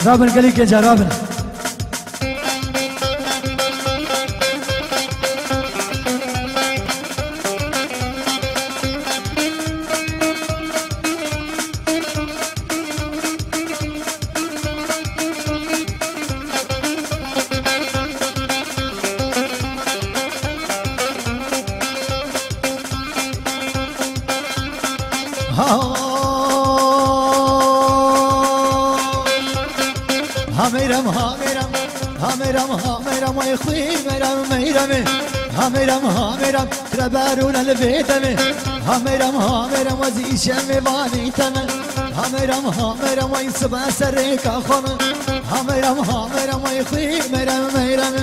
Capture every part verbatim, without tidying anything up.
Rabin gelî genca rabin. Ha. Ha meyrem, ha meyrem, ha meyrem, ha meyrem, ay xwî meyrem, meyrem. Ha meyrem, ha meyrem, treberûne li vê demê. Ha meyrem, ha meyrem, ez îşemê vanî teme. Ha meyrem, ha meyrem, ay sibe serê ka xwe me. Ha meyrem, ha meyrem, ay xwî meyrem, meyrem.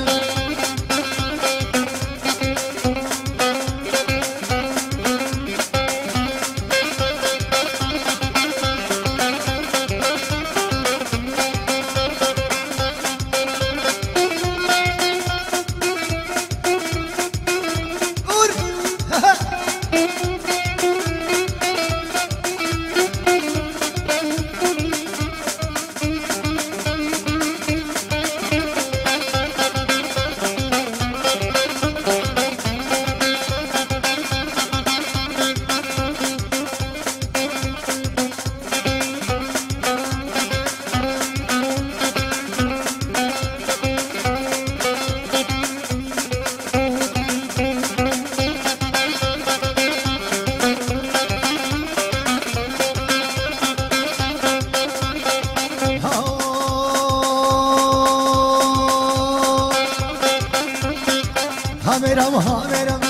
Hameram, hameram,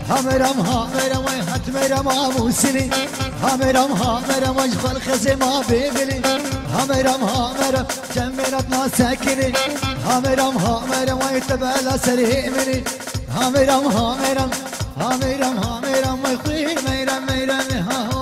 hameram, hameram, ay hat meram amûsili. Hameram, hameram, ay xwel xezê ma bêvili. Hameram, hameram, cem mêrat ma sekini. Hameram, hameram, ay tebela serê mini. Hameram, hameram, hameram, hameram, ay xwî meyram, meyram, ha ho.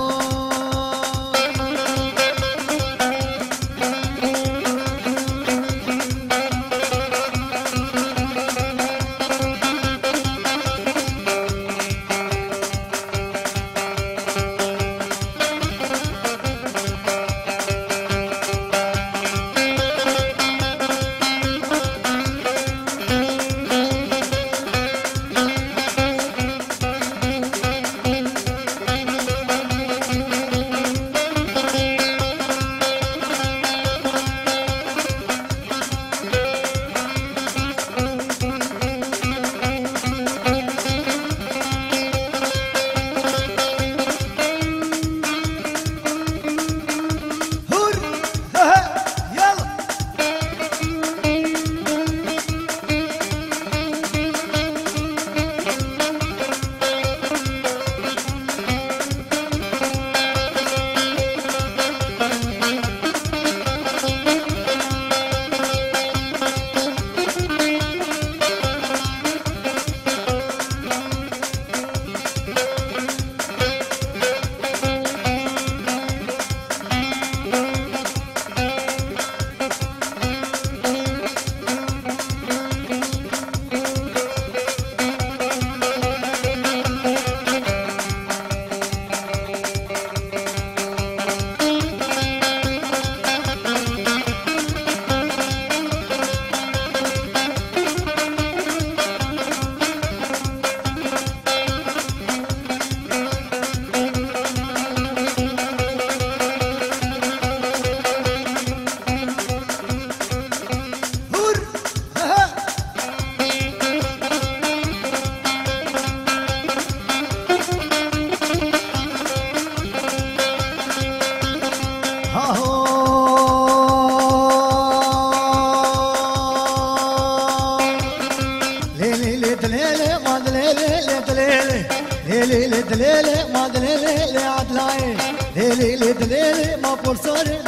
Hur! He he! Yalla! Hur! Haho. Lê, lê, lê, dilê, lê, ma dilê, lê, lê, dilê, lê. Lê, lê, lê, dilê, lê, ma dilê, lê, lê, Adlayê. Lê, lê, lê, dilê, lê, ma Porsorê.